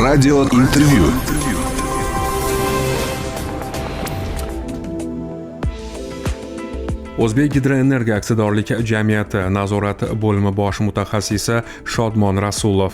Radio intervyu. O'zbekgidroenergo aksiyadorlik jamiyati nazorat bo'limi bosh mutaxassisi Shodmon Rasulov.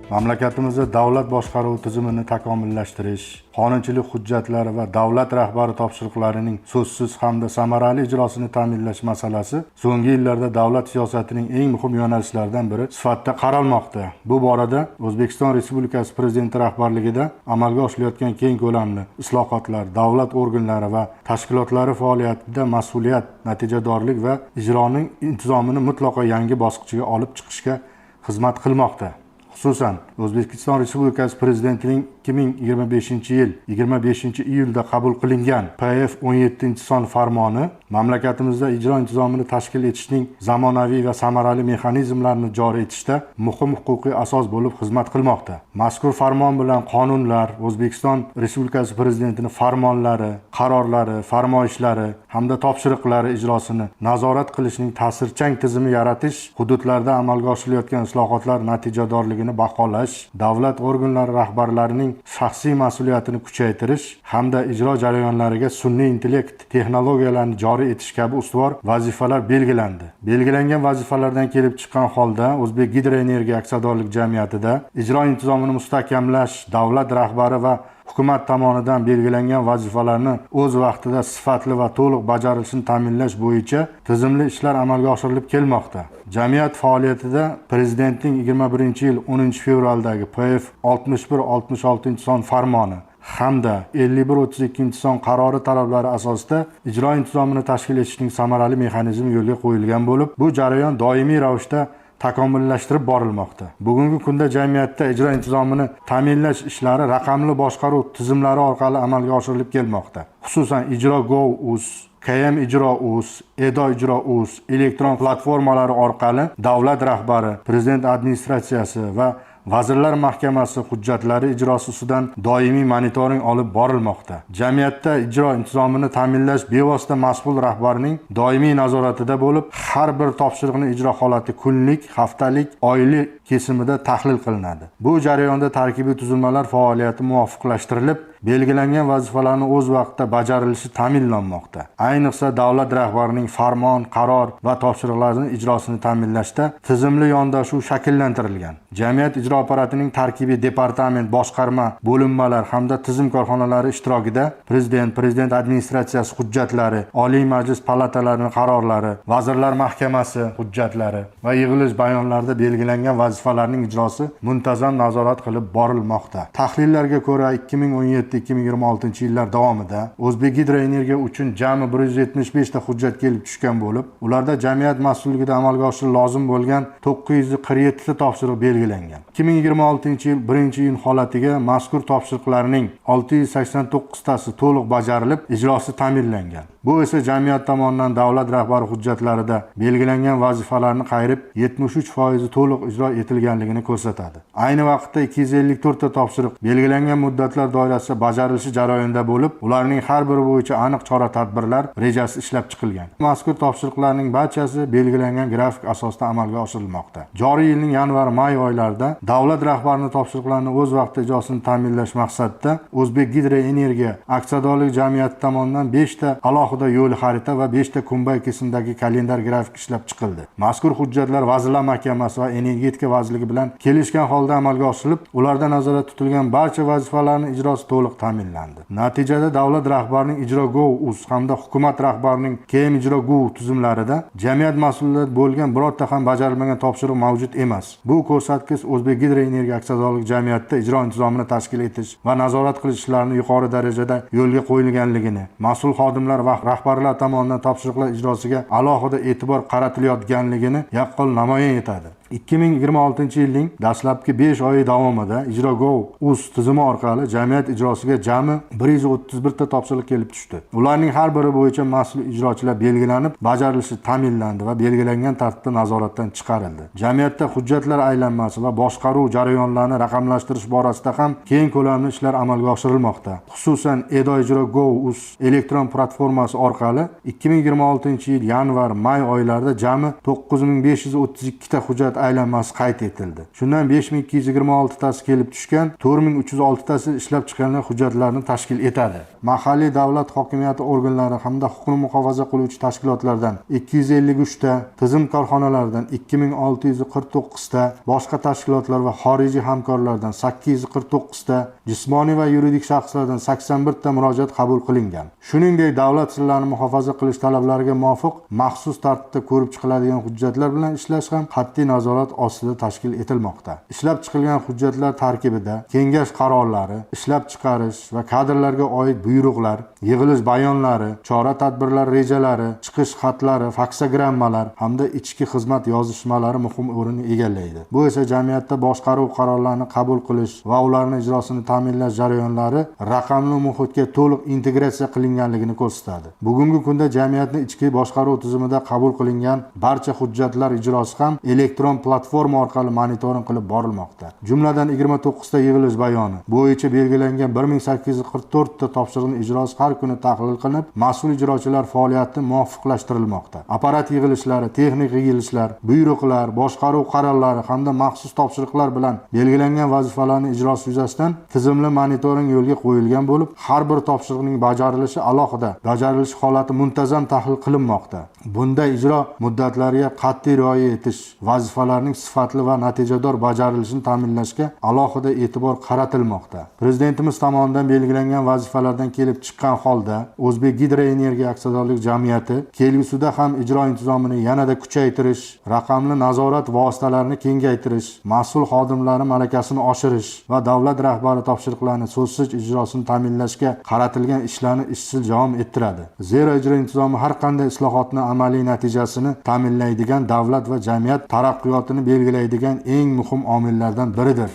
Mamlakatimizda davlat boshqaruvi tizimini takomillashtirish, qonunchilik hujjatlari va davlat rahbari topshiriqlarining so'zsiz hamda samarali ijrosini ta'minlash masalasi so'nggi yillarda davlat siyosatining eng muhim yo'nalishlaridan biri sifatida qaralmoqda. Bu borada O'zbekiston Respublikasi Prezidenti rahbarligida amalga oshirilayotgan keng ko'lamli islohotlar davlat organlari va tashkilotlari faoliyatida mas'uliyat, natijadorlik va ijroning intizomini mutlaqo yangi bosqichga olib chiqishga xizmat qilmoqda. Xususan, O'zbekiston Respublikasi Prezidentining 2025-yil 25-iyulda qabul qilingan PF 17-son farmoni mamlakatimizda ijro intizomini tashkil etishning zamonaviy va samarali mexanizmlarini joriy etishda muhim huquqiy asos bo'lib xizmat qilmoqda. Mazkur farmon bilan qonunlar, O'zbekiston Respublikasi Prezidentining farmonlari, qarorlari, farmoyishlari hamda topshiriqlari ijrosini nazorat qilishning ta'sirchan tizimi yaratish, hududlarda amalga oshirilayotgan islohotlar natijadorligini baholash, davlat organlari rahbarlarining shaxsiy mas'uliyatini kuchaytirish hamda ijro jarayonlariga sun'iy intellekt texnologiyalarini joriy etish kabi ustuvor vazifalar belgilandi. Belgilangan vazifalardan kelib chiqqan holda O'zbekgidroenergiya aksiyadorlik jamiyatida ijro intizomini mustahkamlash, davlat rahbari va hukumat tomonidan belgilangan vazifalarni o'z vaqtida sifatli va to'liq bajarilishini ta'minlash bo'yicha tizimli ishlar amalga oshirilib kelmoqda. Jamiyat faoliyatida Prezidentning 21-yil 10-fevraldagi PF 61-66 son farmoni hamda 51-32 son qarori talablari asosida ijro intizomini tashkil etishning samarali mexanizmi yo'lga qo'yilgan bo'lib, bu jarayon doimiy ravishda takomillashtirib borilmoqda. Bugungi kunda jamiyatda ijro intizomini ta'minlash ishlari raqamli boshqaruv tizimlari orqali amalga oshirilib kelmoqda. Xususan, ijro gov uz, KM ijro uz, Edo ijro uz elektron platformalari orqali davlat rahbari, prezident administratsiyasi va Vazirlar Mahkamasi hujjatlari ijrosi ustidan doimiy monitoring olib borilmoqda. Jamiyatda ijro intizomini ta'minlash bevosita mas'ul rahbarning doimiy nazoratida bo'lib, har bir topshiriqni ijro holati kunlik, haftalik, oylik kesimida tahlil qilinadi. Bu jarayonda tarkibiy tuzilmalar faoliyati muvofiqlashtirilib, belgilangan vazifalarni o'z vaqtida bajarilishi ta'minlanmoqda. Ayniqsa, davlat rahbarining farmon, qaror va topshiriqlarini ijrosini ta'minlashda tizimli yondashuv shakllantirilgan. Jamiyat ijro apparatining tarkibiy departament, boshqarma, bo'linmalar hamda tizim korxonalari ishtirokida prezident, prezident administratsiyasi hujjatlari, Oliy Majlis palatalarining qarorlari, Vazirlar Mahkamasi hujjatlari va yig'ilish bayonlarida belgilangan vazifalarning ijrosi muntazam nazorat qilib borilmoqda. Tahlillarga ko'ra, 2017-2026 yillar davomida O'zbekgidroenergiya uchun jami 175 ta hujjat kelib tushgan bo'lib, ularda jamiyat mas'ulligida amalga oshirish lozim bo'lgan 947 ta topshiriq belgilangan. 2026-yil 1-iyun holatiga mazkur topshiriqlarning 689 tasi to'liq bajarilib, ijrosi ta'minlangan. Bu esa jamiyat tomonidan davlat rahbari hujjatlarida belgilangan vazifalarni qayirib 73% to'liq ijro etilganligini ko'rsatadi. Ayni vaqtda 254 ta topshiriq belgilangan muddatlar doirasida bajarilishi jarayonida bo'lib, ularning har biri bo'yicha aniq chora-tadbirlar rejasi ishlab chiqilgan. Mazkur topshiriqlarning barchasi belgilangan grafik asosida amalga oshirilmoqda. Joriy yilning yanvar-may oylarida davlat rahbarining topshiriqlarini o'z vaqtida ijrosini ta'minlash maqsadida O'zbekgidroenergiya aksiyadorlik jamiyati tomonidan 5 ta alohida yo'l xarita va 5 ta kunbay kesimdagi kalendar grafik ishlab chiqildi. Mazkur hujjatlar Vazirlar Mahkamasi va Energetika vazirligi bilan kelishgan holda amalga oshirilib, ularda nazarda tutilgan barcha vazifalarning ijrosi to'liq ta'minlandi. Natijada davlat rahbarining ijro gov uz hamda hukumat rahbarining KM ijro gov tizimlarida jamiyat mas'uliyati bo'lgan birorta ham bajarilmagan topshiriq mavjud emas. Bu ko'rsatkich O'zbekgidroenergiya aksiyadorlik jamiyatida ijro intizomini tashkil etish va nazorat qilish ishlarini yuqori darajada yo'lga qo'yilganligini, mas'ul xodimlar va rahbarlar tomonidan topshiriqlar ijrosiga alohida e'tibor qaratilayotganligini yaqqol namoyon etadi. 2026-yilning dastlabki 5 oyi davomida ijro gov uz tizimi orqali jamiyat ijrosiga jami 131 ta topshiriq kelib tushdi. Ularning har biri bo'yicha mas'ul ijrochilar belgilanib, bajarilishi ta'minlandi va belgilangan tartibda nazoratdan chiqarildi. Jamiyatda hujjatlar aylanmasi va boshqaruv jarayonlarini raqamlashtirish borasida ham keng ko'lamli ishlar amalga oshirilmoqda. Xususan, Edo ijro gov uz elektron platformasi orqali 2026-yil yanvar-may oylarida jami 9532 ta hujjat hujjat aylanmasi qayd etildi. Shundan 5226 tasi kelib tushgan, 4306 tasi ishlab chiqarilgan hujjatlarni tashkil etadi. Mahalliy davlat hokimiyati organlari hamda huquqni muhofaza qiluvchi tashkilotlardan 253 ta, tizim korxonalaridan 2649 ta, boshqa tashkilotlar va xorijiy hamkorlardan 849 ta, jismoniy va yuridik shaxslardan 81 ta murojaat qabul qilingan. Shuningdek, davlat sirlarini muhofaza qilish talablariga muvofiq maxsus tartibda ko'rib chiqiladigan hujjatlar bilan ishlash ham qat'iy nazorat ostida tashkil etilmoqda. Ishlab chiqilgan hujjatlar tarkibida kengash qarorlari, ishlab chiqarish va kadrlarga oid buyruqlar, yig'ilish bayonlari, chora-tadbirlar rejalari, chiqish xatlari, faksogrammalar hamda ichki xizmat yozishmalari muhim o'rinni egallaydi. Bu esa jamiyatda boshqaruv qarorlarini qabul qilish va ularning ijrosini ta'minlash jarayonlari raqamli muhitga to'liq integratsiya qilinganligini ko'rsatadi. Bugungi kunda jamiyatning ichki boshqaruv tizimida qabul qilingan barcha hujjatlar ijrosi ham elektron platforma orqali monitoring qilib borilmoqda. Jumladan, 29 ta yig'ilish bayoni bo'yicha belgilangan 1844 ta topshiriqning ijrosi har kuni tahlil qilinib, mas'ul ijrochilar faoliyati muvofiqlashtirilmoqda. Apparat yig'ilishlari, texnik yig'ilishlar, buyruqlar, boshqaruv qarorlari hamda maxsus topshiriqlar bilan belgilangan vazifalarning ijrosi yuzasidan tizimli monitoring yo'lga qo'yilgan bo'lib, har bir topshiriqning bajarilishi alohida, bajarilish holati muntazam tahlil qilinmoqda. Bunda ijro muddatlariga qat'iy rioya etish, vazifalarning sifatli va natijador bajarilishini ta'minlashga alohida e'tibor qaratilmoqda. Prezidentimiz tomonidan belgilangan vazifalardan kelib chiqqan holda O'zbekgidroenergiya aksiyadorlik jamiyati kelgusida ham ijro intizomini yanada kuchaytirish, raqamli nazorat vositalarini kengaytirish, mas'ul xodimlari malakasini oshirish va davlat rahbari topshiriqlarini so'zsiz ijrosini ta'minlashga qaratilgan ishlarni izchil davom ettiradi. Zero ijro intizomi har qanday islohotni amaliy natijasini ta'minlaydigan, davlat va jamiyat taraqqiyotini belgilaydigan eng muhim omillardan biridir.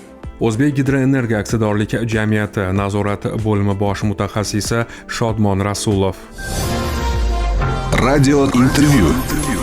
O'zbek gidroenergiya aksiyadorlik jamiyati nazorat bo'limi bosh mutaxassisi Shodmon Rasulov. Radio intervyu.